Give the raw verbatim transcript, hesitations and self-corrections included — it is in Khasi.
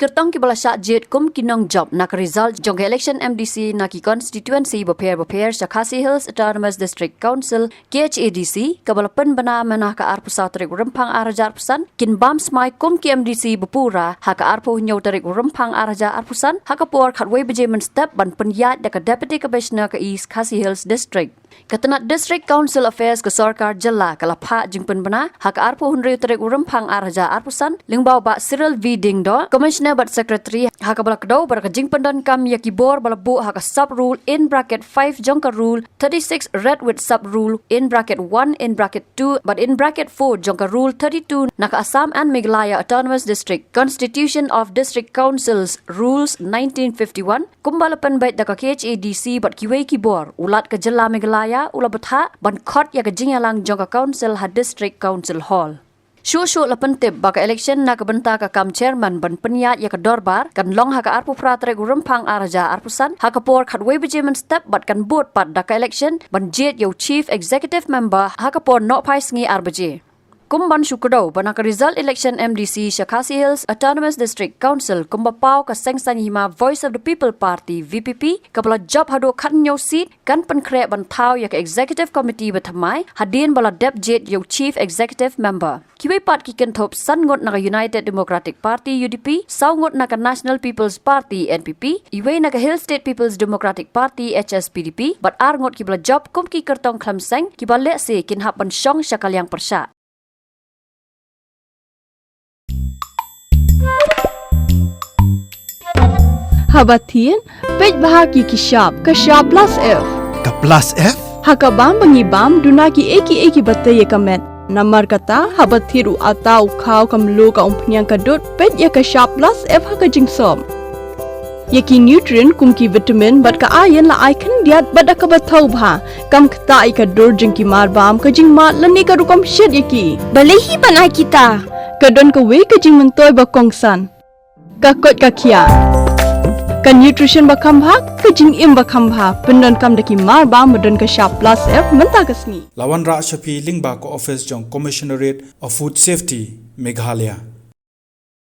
kyrtong kiba la shah jied kum ki nongjop na ka result jong ka election M D C na ki constituency bapher bapher sha Khasi Hills Autonomous District Council, K H A D C, kaba la pynbna mynha ka arphew saw tarik u Rymphang ar hajar arphew san, kin bam smai kum ki M D C bapura ha ka arphew hynñiew tarik u Rymphang ar hajar arphew san, ha ka por khatwei baje mynstep ban pynïaid da ka Deputy Commissioner ka East Khasi Hills District. Ka tnat District Council Affairs ka sorkar jylla ka la phah jingpynbna ha ka arphew hynriew tarik u Rymphang ar hajar arphew san, lyngba u Bah Cyril V Diengdoh, Commissioner bad Secretary, ha kaba la kdew bad ka jingpyndonkam ïa ki bor ba la buh ha ka sub rule in bracket five jong ka rule thirty-six read with sub rule in bracket one in bracket two bad in bracket four jong ka rule thirty-two na ka Assam and Meghalaya Autonomous District Constitution of District Councils Rules nineteen fifty-one, kumba la pynbeit da ka K H A D C bad kiwei ki bor, u Lat ka jylla Meghalaya u la bthah ban khot ïa ka jingïalang jong ka Council ha District Council Hall. Shuh shuh la pyntip ba ka election na ka bynta ka kam chairman ban pynïaid ïa ka dorbar kan long ha ka arphew phra tarik u Rymphang ar hajar arphew san, ha ka por khatwei baje mynstep, bad kan bud pat da ka election ban jied ïa u Chief Executive Member ha ka por nohphai sngi ar baje. Kum ban shu kdew ba na ka result election M D C sha Khasi Hills Autonomous District Council, kumba paw ka seng saiñ hima Voice of the People Party, V P P, kaba la jop haduh khathynñiew seat, kan pynkhreh ban thaw ïa ka Executive Committee bathymmai hadien ba la dep jied ïa u Chief Executive Member. Kiwei pat ki kynthup san ngut na ka United Democratic Party, U D P, saw ngut na ka National People's Party, N P P, iwei na ka Hill State People's Democratic Party, H S P D P, bad ar ngut kiba la jop kum ki kyrtong khlem seng, kiba lehse kin hap ban shong sha ka liang pyrshah. Haba thied, peit bha ki ki shap, ka shap plus F. Ka plus F? Ha ka bam ba ngi bam, duna ki ei ki ei kiba tei ïa ka met. Namar kata, haba thied u atta u khaw ka mluh ka umphniang ka dud, peit ïa ka shap plus F ha ka jingsop. Ïa ki nutrient kum ki vitamin bad ka iron la ai khyndiat bad da kaba thaw bha. Kam ktah ïa ka dur jong ki mar bam, ka jingmad lane ka rukom shet ïa ki. Balei hi ban ai kita? Ka don kawei ka jingmyntoi ba kongsan. Ka koit ka khiah. Ka nutrition ba kham bha, ka jingim ba kham bha. Pyndonkam da ki mar bam ba don ka shap plus F mynta ka sngi. La wanrah sha phi lyngba ka office jong Commissionerate of Food Safety, Meghalaya.